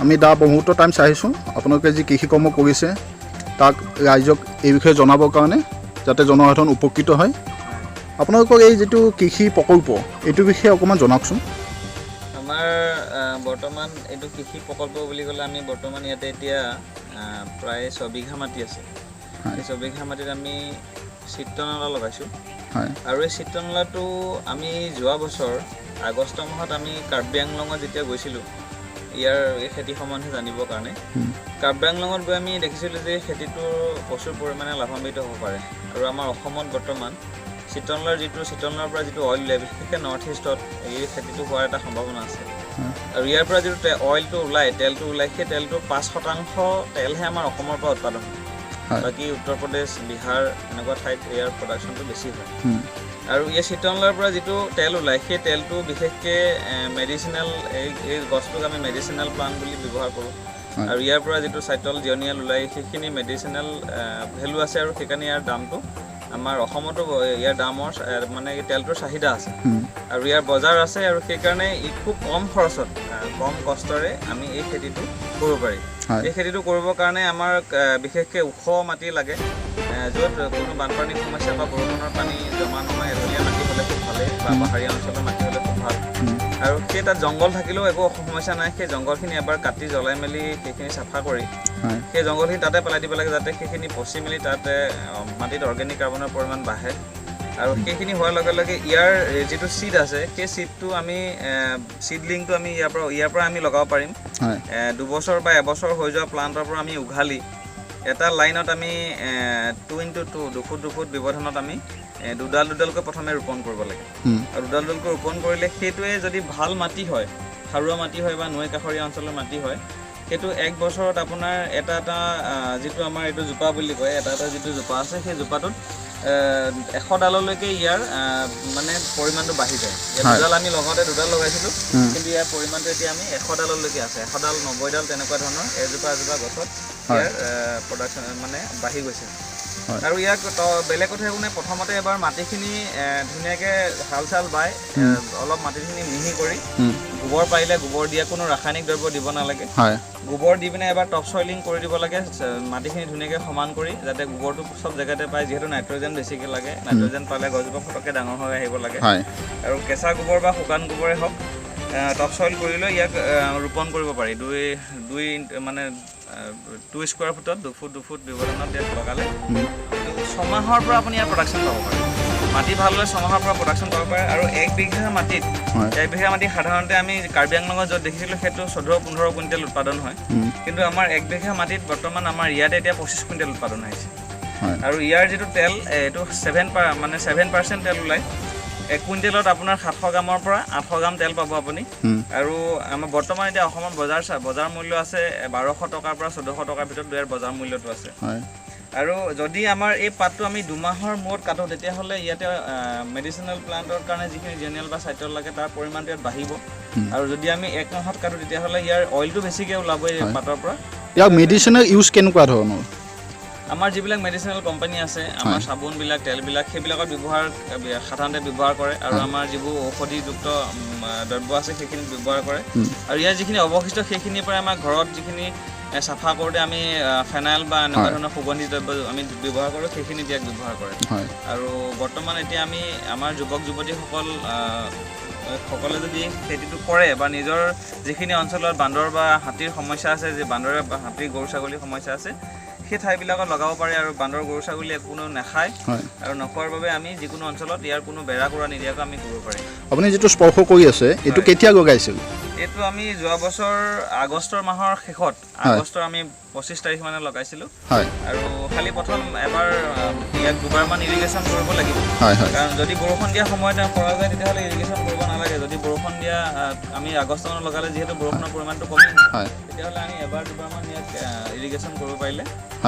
আমি দা ব্ৰহ্মপুত্ৰ টাইমছ আহিছোঁ। আপোনালোকে যি কৃষিকৰ্ম কৰিছে, তাক ৰাইজক এই বিষয়ে জনাবৰ কাৰণে, যাতে জনসাধাৰণ উপকৃত হয়। আপোনালোকৰ এই যিটো কৃষি প্ৰকল্প, এইটোৰ বিষয়ে অকণমান জনাওকচোন। আমাৰ বৰ্তমান এইটো কৃষি প্ৰকল্প বুলি ক'লে আমি বৰ্তমান ইয়াতে এতিয়া প্ৰায় 6 বিঘা মাটি আছে। এই 6 বিঘা মাটিত আমি চিত্ৰনলা লগাইছোঁ। আৰু এই চিত্ৰনলাটো আমি যোৱা বছৰ আগষ্ট মাহত আমি কাৰ্বি আংলঙত যেতিয়া গৈছিলোঁ ইয়াৰ এই খেতি সম্বন্ধে জানিবৰ কাৰণে, কাৰ্বি আংলঙত গৈ আমি দেখিছিলোঁ যে খেতিটো প্ৰচুৰ পৰিমাণে লাভান্বিত হ'ব পাৰে। আৰু আমাৰ অসমত বৰ্তমান চিত্ৰনলাৰ যিটো চিত্ৰনলাৰ পৰা যিটো অইল ওলায়, বিশেষকৈ নৰ্থ ইষ্টত এই খেতিটো হোৱাৰ এটা সম্ভাৱনা আছে। আৰু ইয়াৰ পৰা যিটো অইলটো ওলায়, তেলটো ওলায়, সেই তেলটো 5% তেলহে আমাৰ অসমৰ পৰা উৎপাদন হয়। বাকী উত্তৰ প্ৰদেশ, বিহাৰ এনেকুৱা ঠাইত ইয়াৰ প্ৰডাকশ্যনটো বেছি হয়। আৰু এই চিত্ৰনলাৰ পৰা যিটো তেল ওলায়, সেই তেলটো বিশেষকৈ মেডিচিনেল, এই গছটোক আমি মেডিচিনেল প্লাণ্ট বুলি ব্যৱহাৰ কৰোঁ। আৰু ইয়াৰ পৰা যিটো চাইটল জিঅনিয়েল ওলায়, সেইখিনি মেডিচিনেল ভেলু আছে আৰু সেইকাৰণে ইয়াৰ দামটো আমাৰ অসমতো ইয়াৰ দামৰ মানে এই তেলটোৰ চাহিদা আছে আৰু ইয়াৰ বজাৰ আছে। আৰু সেইকাৰণে ই খুব কম খৰচত, কম কষ্টৰে আমি এই খেতিটো কৰিব পাৰি। এই খেতিটো কৰিবৰ কাৰণে আমাৰ বিশেষকৈ ওখ মাটি লাগে, য'ত কোনো বানপানীৰ সমস্যা বা বৰষুণৰ পানী জমা নহয়। এঢলীয়া মাটি হ'লে খুব ভালেই বা পাহাৰীয়া অঞ্চলৰ মাটি হ'লে খুব ভাল। আৰু সেই তাত জংঘল থাকিলেও একো সমস্যা নাই। সেই জংঘলখিনি এবাৰ কাটি জ্বলাই মেলি সেইখিনি চাফা কৰি সেই জংঘলখিনি তাতে পেলাই দিব লাগে, যাতে সেইখিনি পচি মেলি তাতে মাটিত অৰ্গেনিক কাৰ্বনৰ পৰিমাণ বাঢ়ে। আৰু সেইখিনি হোৱাৰ লগে লগে ইয়াৰ যিটো চিড আছে, সেই চিডটো আমি চিডলিংটো আমি ইয়াৰ পৰা আমি লগাব পাৰিম। 2 বছৰ বা এবছৰ হৈ যোৱা প্লাণ্টৰ পৰা আমি উঘালি এটা লাইনত আমি 2 ইনটু 2, 2 ফুট 2 ফুট ব্যৱধানত আমি দুডাল দুডালকৈ প্ৰথমে ৰোপণ কৰিব লাগে। আৰু দুডাল দুডালকৈ ৰোপণ কৰিলে সেইটোৱে যদি ভাল মাটি হয়, সাৰুৱা মাটি হয় বা নৈ কাষৰীয়া অঞ্চলৰ মাটি হয়, সেইটো এক বছৰত আপোনাৰ এটা এটা যিটো আমাৰ এইটো জোপা বুলি কয়, এটা এটা যিটো জোপা আছে, সেই জোপাটোত 100 ডাললৈকে ইয়াৰ মানে পৰিমাণটো বাঢ়ি যায়। ইয়াত দুডাল আমি লগাওঁতে দুডাল লগাইছিলোঁ, কিন্তু ইয়াৰ পৰিমাণটো এতিয়া আমি 100 ডাললৈকে আছে। 100 ডাল, 90 ডাল তেনেকুৱা ধৰণৰ এজোপা এজোপা গছত ইয়াৰ প্ৰডাকশ্যন মানে বাঢ়ি গৈছে। আৰু ইয়াক বেলেগ কথা একো নাই, প্ৰথমতে এবাৰ মাটিখিনি ধুনীয়াকৈ হাল চাল বাই অলপ মাটিখিনি মিহি কৰি গোবৰ পাৰিলে গোবৰ দিয়া, কোনো ৰাসায়নিক দ্ৰব্য দিব নালাগে। গোবৰ দি পিনে এবাৰ টপ চইলিং কৰি দিব লাগে, মাটিখিনি ধুনীয়াকৈ সমান কৰি, যাতে গোবৰটো চব জেগাতে পায়। যিহেতু নাইট্ৰজেন বেছিকৈ লাগে, নাইট্ৰজেন পালে গছজোপা ফটককৈ ডাঙৰ হৈ আহিব লাগে। আৰু কেঁচা গোবৰ বা শুকান গোবৰে হওক, টপ চইল কৰি লৈ ইয়াক ৰোপণ কৰিব পাৰি। দুই দুই মানে 2 স্কুৱাৰ ফুটত 2 ফুট 2 ফুট ব্যৱধানত ইয়াক লগালে এইটো 6 মাহৰ পৰা আপুনি ইয়াৰ প্ৰডাকশ্যন পাব পাৰে। মাটি ভাল হ'লে 6 মাহৰ পৰা প্ৰডাকশ্যন পাব পাৰে। আৰু 1 বিঘা মাটিত, 1 বিঘা মাটি সাধাৰণতে আমি কাৰ্বি আংলঙত য'ত দেখিছিলোঁ, সেইটো 14-15 কুইণ্টেল উৎপাদন হয়। কিন্তু আমাৰ 1 বিঘা মাটিত বৰ্তমান আমাৰ ইয়াতে এতিয়া 25 কুইণ্টেল উৎপাদন আহিছে। আৰু ইয়াৰ যিটো তেল, এইটো ছেভেন পাৰ মানে 7% তেল ওলায়। 1 কুইণ্টেলত আপোনাৰ 700 গ্ৰামৰ পৰা 800 গ্ৰাম তেল পাব আপুনি। আৰু আমাৰ বৰ্তমান এতিয়া অসমত বজাৰ মূল্য আছে 1200 টকাৰ পৰা 1400 টকাৰ ভিতৰত ইয়াৰ বজাৰ মূল্যটো আছে। আৰু যদি আমাৰ এই পাতটো আমি 2 মাহৰ মূৰত কাটো, তেতিয়াহ'লে ইয়াতে মেডিচিনেল প্লাণ্টৰ কাৰণে যিখিনি জেনেৰেল বা চাইটল লাগে, তাৰ পৰিমাণটো ইয়াত বাঢ়িব। আৰু যদি আমি এক মাহত কাটো, তেতিয়াহ'লে ইয়াৰ অইলটো বেছিকৈ ওলাব এই পাতৰ পৰা। ইয়াক মেডিচিনেল ইউজ কেনেকুৱা ধৰণৰ? আমাৰ যিবিলাক মেডিচিনেল কোম্পানী আছে, আমাৰ চাবোনবিলাক, তেলবিলাক, সেইবিলাকত সাধাৰণতে ব্যৱহাৰ কৰে। আৰু আমাৰ যিবোৰ ঔষধিযুক্ত দ্ৰব্য আছে, সেইখিনিত ব্যৱহাৰ কৰে। আৰু ইয়াৰ যিখিনি অৱশিষ্ট, সেইখিনিৰ পৰা আমাৰ ঘৰত যিখিনি চাফা কৰোঁতে আমি ফেনাইল বা এনেকুৱা ধৰণৰ সুগন্ধি দ্ৰব্য আমি ব্যৱহাৰ কৰোঁ, সেইখিনিত ইয়াক ব্যৱহাৰ কৰে। আৰু বৰ্তমান এতিয়া আমি আমাৰ যুৱক যুৱতীসকল সকলে যদি খেতিটো কৰে বা নিজৰ যিখিনি অঞ্চলত বান্দৰ বা হাতীৰ সমস্যা আছে, যে বান্দৰে বা হাতীৰ গৰু ছাগলীৰ সমস্যা আছে, সেই ঠাইবিলাকত লগাব পাৰে। আৰু বান্দৰ, গৰু, ছাগলীয়ে কোনো নাখায়। আৰু নোখোৱাৰ বাবে আমি যিকোনো অঞ্চলত ইয়াৰ কোনো বেৰা কুৰা নিদিয়াকৈ আমি কৰিব পাৰিম। আপুনি যিটো স্পৰ্শ কৰি আছে, এইটো কেতিয়া লগাইছিল? এইটো আমি যোৱা বছৰ আগষ্টৰ মাহৰ শেষত, আগষ্টৰ আমি 25 তাৰিখ মানে লগাইছিলোঁ। আৰু খালি প্ৰথম এবাৰ ইয়াক দুবাৰমান ইৰিগেশ্যন কৰিব লাগিব। হয় হয় কাৰণ যদি বৰষুণ দিয়া সময়ত কৰা যায়, তেতিয়াহ'লে ইৰিগেশ্যন কৰিব নালাগে। যদি বৰষুণ দিয়া আমি আগষ্ট মানত লগালে যিহেতু বৰষুণৰ পৰিমাণটো কমি, তেতিয়াহ'লে আমি এবাৰ দুবাৰমান ইয়াক ইৰিগেশ্যন কৰিব পাৰিলে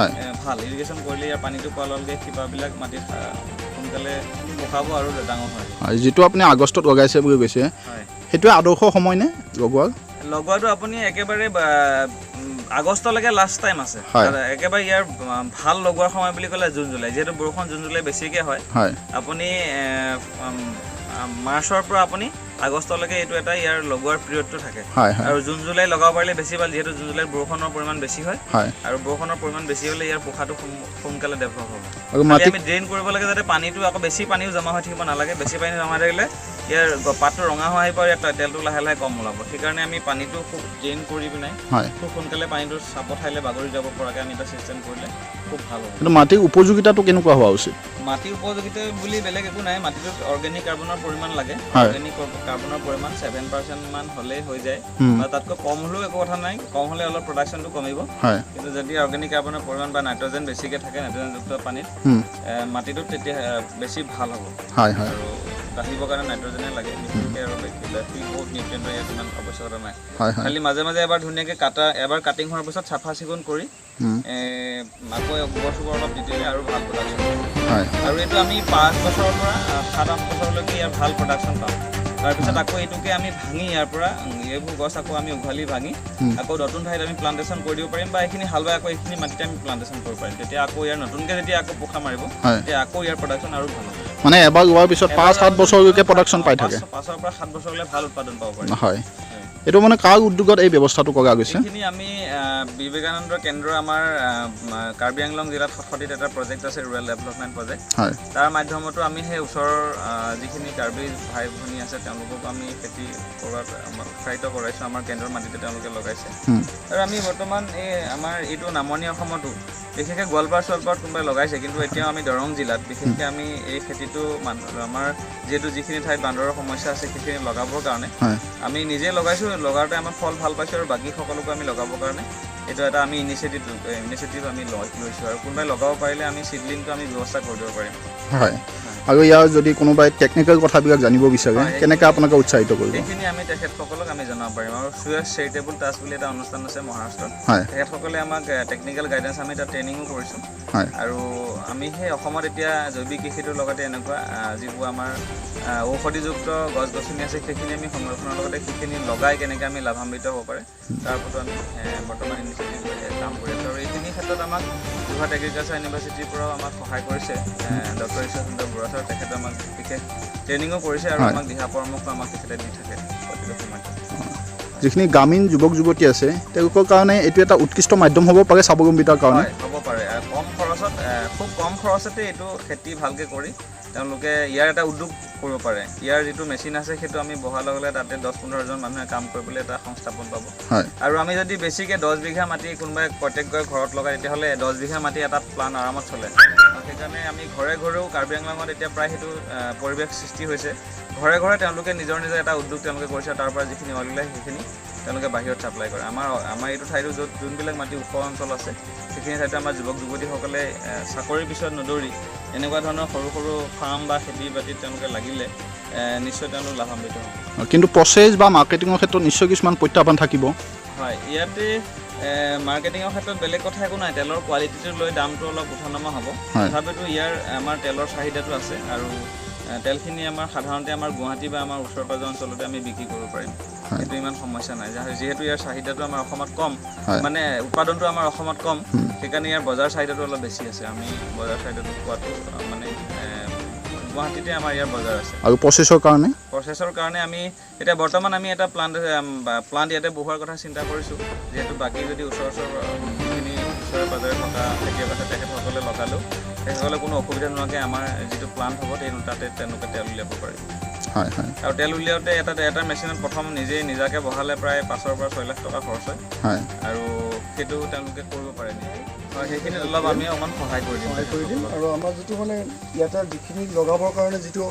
ভাল। ইৰিগেশ্যন কৰিলে ইয়াৰ পানীটো পোৱাৰ লগে লগে শিপাবিলাক মাটিত সোনকালে শুকাব আৰু ডাঙৰ হয়। হয়, যিটো আপুনি আগষ্টত লগাইছে বুলি কৈছে, সেইটোৱে আদৰ্শ সময় নে লগোৱাৰ? লগোৱাটো আপুনি একেবাৰে আগষ্টলৈকে লাষ্ট টাইম আছে। আৰু একেবাৰে ইয়াৰ ভাল লগোৱাৰ সময় বুলি ক'লে জুন জুলাই, যিহেতু বৰষুণ জুন জুলাই বেছিকৈ হয়। আপুনি মাৰ্চৰ পৰা আপুনি আগষ্টলৈকে এইটো এটা ইয়াৰ লগোৱাৰ পিৰিয়ডটো থাকে। হয় হয় আৰু জুন জুলাই লগাব পাৰিলে বেছি ভাল, যিহেতু জুন জুলাইত বৰষুণৰ পৰিমাণ বেছি হয়। হয় আৰু বৰষুণৰ পৰিমাণ বেছি হ'লে ইয়াৰ পোখাটো সোনকালে ডেভেলপ হ'ব। আৰু খালি মাটি আমি ড্ৰেইন কৰিব লাগে যাতে পানীটো আকৌ বেছি পানীও জমা হৈ থাকিব নালাগে। বেছি পানী জমা হৈ থাকিলে ইয়াৰ পাতটো ৰঙা হৈ আহিব আৰু ইয়াৰ তেলটো লাহে লাহে কম ওলাব। সেইকাৰণে আমি পানীটো খুব ড্ৰেইন কৰি পিনে হয় খুব সোনকালে পানীটো চাপৰ ঠাইলৈ বাগৰি যাব পৰাকৈ আমি এটা চিষ্টেম কৰিলে খুব ভাল হ'ব। কিন্তু মাটিৰ উপযোগিতাটো কেনেকুৱা হোৱা উচিত? মাটিৰ উপযোগিতা বুলি বেলেগ একো নাই, মাটিটোত অৰ্গেনিক কাৰ্বনৰ পৰিমাণ লাগে। হয়। অৰ্গেনিক কাৰ্বনৰ পৰিমাণ 7% মান হ'লেই হৈ যায়, বা তাতকৈ কম হ'লেও একো কথা নাই। কম হ'লে অলপ প্ৰডাকশ্যনটো কমিব। হয় কিন্তু যদি অৰ্গেনিক কাৰ্বনৰ পৰিমাণ বা নাইট্ৰজেন বেছিকৈ থাকে, নাইট্ৰজেনযুক্ত পানীত মাটিটোত, তেতিয়া বেছি ভাল হ'ব। হয় হয় আৰু বাঢ়িবৰ কাৰণে নাইট্ৰজেনে লাগে বিশেষকৈ, আৰু বাকী বহুত নিউট্ৰিয়েণ্টৰ ইয়াত ইমান আৱশ্যকতা নাই। হয় হয় খালি মাজে মাজে এবাৰ ধুনীয়াকৈ কাটা, এবাৰ কাটিং হোৱাৰ পিছত চাফা চিকুণ কৰি আকৌ গোবৰ চোবৰ অলপ দি দিলে আৰু ভাল প্ৰডাকশ্যন। হয় আৰু এইটো আমি 5 বছৰৰ পৰা 7-8 বছৰলৈকে ইয়াৰ ভাল প্ৰডাকশ্যন পাম। তাৰপিছত আকৌ এইটোকে আমি ভাঙি ইয়াৰ পৰা এইবোৰ গছ আকৌ আমি উঘালি ভাঙি আকৌ নতুন ঠাইত আমি প্লান্টেশ্যন কৰি দিব পাৰিম, বা এইখিনি হাল বাই আকৌ এইখিনি মাটিতে আমি প্লান্টেশ্যন কৰিব পাৰিম। তেতিয়া আকৌ ইয়াৰ নতুনকৈ যেতিয়া আকৌ পোখা মাৰিব, হয় তেতিয়া আকৌ ইয়াৰ প্ৰডাকশ্যন আৰু ভাল হ'ব। মানে এবাৰ ৰোৱাৰ পিছত 5-7 বছৰলৈকে প্ৰডাকশ্যন পাই থাকে? 5ৰ পৰা 7 বছৰলৈ ভাল উৎপাদন পাব পাৰিম। হয়, এইটো মানে কাৰ উদ্যোগত এই ব্যৱস্থাটো কৰা গৈছে? এইখিনি আমি বিবেকানন্দ কেন্দ্ৰ, আমাৰ কাৰ্বি আংলং জিলাত সতসতীত এটা প্ৰজেক্ট আছে, ৰুৰেল ডেভেলপমেণ্ট প্ৰজেক্ট। হয় তাৰ মাধ্যমতো আমি সেই ওচৰৰ যিখিনি কাৰ্বি ভাই ভনী আছে, তেওঁলোককো আমি খেতি কৰোৱাত আমাক উৎসাহিত কৰাইছোঁ। আমাৰ কেন্দ্ৰৰ মাটিতে তেওঁলোকে লগাইছে। আৰু আমি বৰ্তমান এই আমাৰ এইটো নামনি অসমতো বিশেষকৈ গোৱালপাৰা চোৱালপাৰাত কোনোবাই লগাইছে, কিন্তু এতিয়াও আমি দৰং জিলাত বিশেষকৈ আমি এই খেতিটো আমাৰ যিহেতু যিখিনি ঠাইত বান্দৰৰ সমস্যা আছে, সেইখিনি লগাবৰ কাৰণে হয় আমি নিজে লগাইছোঁ। লগাওঁতে আমাৰ ফল ভাল পাইছোঁ আৰু বাকী সকলোকো আমি লগাবৰ কাৰণে এইটো এটা আমি ইনিচিয়েটিভ আমি লৈছোঁ। আৰু কোনোবাই লগাব পাৰিলে আমি চিডলিংটো আমি ব্যৱস্থা কৰি দিব পাৰিম। হয়, আৰু ইয়াৰ যদি কোনোবাই টেকনিকেল কথাবিলাক জানিব বিচাৰে, হয়, কেনেকৈ আপোনালোকে উৎসাহিত কৰিব? সেইখিনি আমি তেখেতসকলক আমি জনাব পাৰিম। আৰু সুয়াছ চেৰিটেবল ট্ৰাষ্ট বুলি এটা অনুষ্ঠান আছে মহাৰাষ্ট্ৰত, হয় তেখেতসকলে আমাক টেকনিকেল গাইডেঞ্চ, আমি তাত ট্ৰেইনিঙো কৰিছোঁ। হয় আৰু আমি সেই অসমত এতিয়া জৈৱিক কৃষিটোৰ লগতে এনেকুৱা যিবোৰ আমাৰ ঔষধিযুক্ত গছ গছনি আছে, সেইখিনি আমি সংৰক্ষণৰ লগতে সেইখিনি লগাই কেনেকৈ আমি লাভান্বিত হ'ব পাৰে, তাৰ ওপৰতো আমি বৰ্তমান ইনিচিয়েটিভ কাম কৰি আছোঁ। আৰু এইখিনি ক্ষেত্ৰত আমাক যোৰহাট এগ্ৰিকালচাৰ ইউনিভাৰ্চিটিৰ পৰাও আমাক সহায় কৰিছে ডক্টৰ ঈশ্বৰ চন্দ্ৰ বৰুৱা ছাৰ। তেখেতে আমাক বিশেষ ট্ৰেইনিঙো কৰিছে আৰু হয়। আমাক দিহা পৰামৰ্শ আমাক তেখেতে দি থাকে প্ৰতিটো সময়ত। যিখিনি গ্ৰামীণ যুৱক যুৱতী আছে, তেওঁলোকৰ কাৰণে এইটো এটা উৎকৃষ্ট মাধ্যম হ'ব পাৰে স্বাৱলম্বিতাৰ কাৰণে। হয়, হ'ব পাৰে। কম খৰচত, খুব কম খৰচতে এইটো খেতি ভালকৈ কৰি তেওঁলোকে ইয়াৰ এটা উদ্যোগ কৰিব পাৰে। ইয়াৰ যিটো মেচিন আছে, সেইটো আমি বহাৰ লগে লগে তাতে 10-15জন মানুহে কাম কৰিবলৈ এটা সংস্থাপন পাব। হয় আৰু আমি যদি বেছিকৈ 10 বিঘা মাটি কোনোবাই প্ৰত্যেক ঘৰত লগায়, তেতিয়াহ'লে 10 বিঘা মাটি এটা প্লান আৰামত চলে। আৰু সেইকাৰণে আমি ঘৰে ঘৰেও কাৰ্বি আংলঙত এতিয়া প্ৰায় সেইটো পৰিৱেশ সৃষ্টি হৈছে। ঘৰে ঘৰে তেওঁলোকে নিজৰ নিজৰ এটা উদ্যোগ তেওঁলোকে কৰিছে আৰু তাৰ পৰা যিখিনি অইল ওলায়, সেইখিনি তেওঁলোকে বাহিৰত ছাপ্লাই কৰে। আমাৰ এইটো ঠাইতো য'ত যোনবিলাক মাটি ওখ অঞ্চল আছে, সেইখিনি ঠাইতো আমাৰ যুৱক যুৱতীসকলে চাকৰিৰ পিছত নদৌৰি এনেকুৱা ধৰণৰ সৰু সৰু ফাৰ্ম বা খেতি বাতিত তেওঁলোকে লাগিলে নিশ্চয় তেওঁলোক লাভান্বিত হ'ব। কিন্তু প্ৰচেছ বা মাৰ্কেটিঙৰ ক্ষেত্ৰত নিশ্চয় কিছুমান প্ৰত্যাহ্বান থাকিব। হয়, ইয়াতে মাৰ্কেটিঙৰ ক্ষেত্ৰত বেলেগ কথা একো নাই, তেলৰ কোৱালিটিটো লৈ দামটো অলপ উঠা নমা হ'ব। হয়। তথাপিতো ইয়াৰ আমাৰ তেলৰ চাহিদাটো আছে আৰু তেলখিনি আমাৰ সাধাৰণতে আমাৰ গুৱাহাটী বা আমাৰ ওচৰ পাজৰ অঞ্চলতে আমি বিক্ৰী কৰিব পাৰিম। হয়। সেইটো ইমান সমস্যা নাই। যিহেতু ইয়াৰ চাহিদাটো আমাৰ অসমত কম, হয়। মানে উৎপাদনটো আমাৰ অসমত কম, সেইকাৰণে ইয়াৰ বজাৰ চাহিদাটো অলপ বেছি আছে। আমি বজাৰ চাহিদাটো পোৱাটো মানে গুৱাহাটীতে আমাৰ ইয়াৰ বজাৰ আছে। আৰু প্ৰচেছৰ কাৰণে? প্ৰচেছৰ কাৰণে আমি এতিয়া বৰ্তমান আমি এটা প্লাণ্ট ইয়াতে বহোৱাৰ কথা চিন্তা কৰিছোঁ। যিহেতু বাকী যদি ওচৰ ওচৰ যিখিনি ওচৰে পাজৰে থকা খেতিয়ক আছে, তেখেতসকলে লগালেও তেখেতসকলে কোনো অসুবিধা নোহোৱাকৈ আমাৰ যিটো প্লাণ্ট হ'ব, তাতে তেওঁলোকে তেল উলিয়াব পাৰিব। হয় হয় আৰু তেল উলিয়াওঁতে এটা এটা মেচিনত প্ৰথম নিজেই নিজাকৈ বহালে প্ৰায় 5ৰ পৰা 6 লাখ টকা খৰচ হয়। হয় আৰু সেইটো তেওঁলোকে কৰিব পাৰে নিজে। হয়, সেইখিনিত অলপ আমি অকণমান সহায় কৰি দিম। সহায় কৰি দিম। আৰু আমাৰ যিটো মানে ইয়াতে যিখিনি লগাবৰ কাৰণে যিটো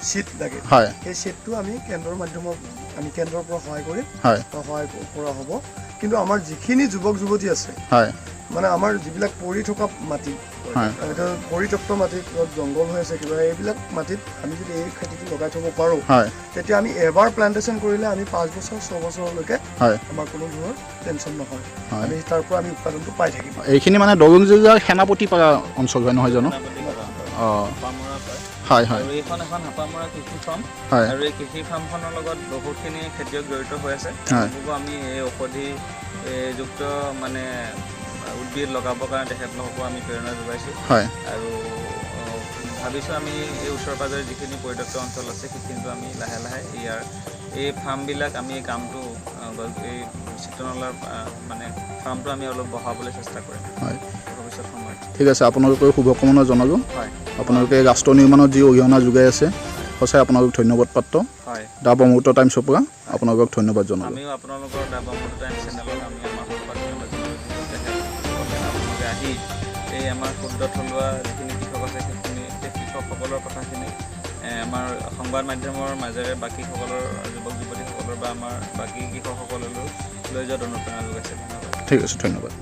চিট লাগে, হয় সেই চিটটো আমি কেন্দ্ৰৰ মাধ্যমত আমি কেন্দ্ৰৰ পৰা সহায় কৰিম বা সহায় কৰা হ'ব। কিন্তু আমাৰ যিখিনি যুৱক যুৱতী আছে, হয় মানে আমাৰ যিবিলাক পৰি থকা মাটি, এটা পৰিত্যক্ত মাটি, য'ত জংঘল হৈ আছে কিবা, এইবিলাক মাটিত আমি যদি এই খেতিটো লগাই থ'ব পাৰোঁ, তেতিয়া আমি এবাৰ প্লান্টেশ্যন কৰিলে আমি 5 বছৰ 6 বছৰলৈকে আমাৰ কোনো ধৰণৰ টেনশ্যন নহয়। আমি তাৰ পৰা আমি উৎপাদনটো পাই থাকিম। এইখিনি মানে দৰং জিলাৰ সেনাপতিপাৰা অঞ্চল হয়, নহয় জানো? সেনাপতি পাৰা। অঁ। হাপামৰা কয়। হয় হয় আৰু এইখন এখন হাপামৰা কৃষি ফাৰ্ম। আৰু এই কৃষি ফাৰ্মখনৰ লগত বহুতখিনি খেতিয়ক জড়িত হৈ আছে। তেওঁলোককো আমি এই ঔষধি যুক্ত মানে উদ্ভিদ লগাবৰ কাৰণে তেখেতলোককো আমি প্ৰেৰণা যোগাইছোঁ। আৰু ভাবিছোঁ আমি এই ওচৰে পাঁজৰে যিখিনি পৰিত্যক্ত অঞ্চল আছে সেইখিনিতো আমি লাহে লাহে ইয়াৰ এই ফাৰ্মবিলাক আমি এই কামটো এই চিত্ৰনলাৰ মানে ফাৰ্মটো আমি অলপ বঢ়াবলৈ চেষ্টা কৰিম হয়, ভৱিষ্যত সময়ত। ঠিক আছে, আপোনালোকৰ শুভকামনা জনালোঁ। হয়। আপোনালোকে ৰাষ্ট্ৰ নিৰ্মাণত যি অৰিহণা যোগাই আছে, সঁচাই আপোনালোক ধন্যবাদ পাত্ৰ। হয়। দা ব্ৰহ্মপুত্ৰ টাইমছৰ পৰা আপোনালোকক ধন্যবাদ জনালোঁ। আমিও আপোনালোকৰ দা ব্ৰহ্মপুত্ৰ টাইম চেনেলত আমি আমাৰ ফালৰ পৰা ধন্যবাদ জনালোঁ। তেখেতসকলে আপোনালোকে আহি এই আমাৰ ক্ষুদ্ৰ থলুৱা যিখিনি কৃষক আছে সেইখিনি সেই কৃষকসকলৰ কথাখিনি আমাৰ সংবাদ মাধ্যমৰ মাজেৰে বাকীসকলৰ যুৱক যুৱতীসকলৰ বা আমাৰ বাকী কৃষকসকললৈও লৈ যোৱাত অনুপ্ৰেৰণা যোগাইছে। ধন্যবাদ। ঠিক আছে, ধন্যবাদ।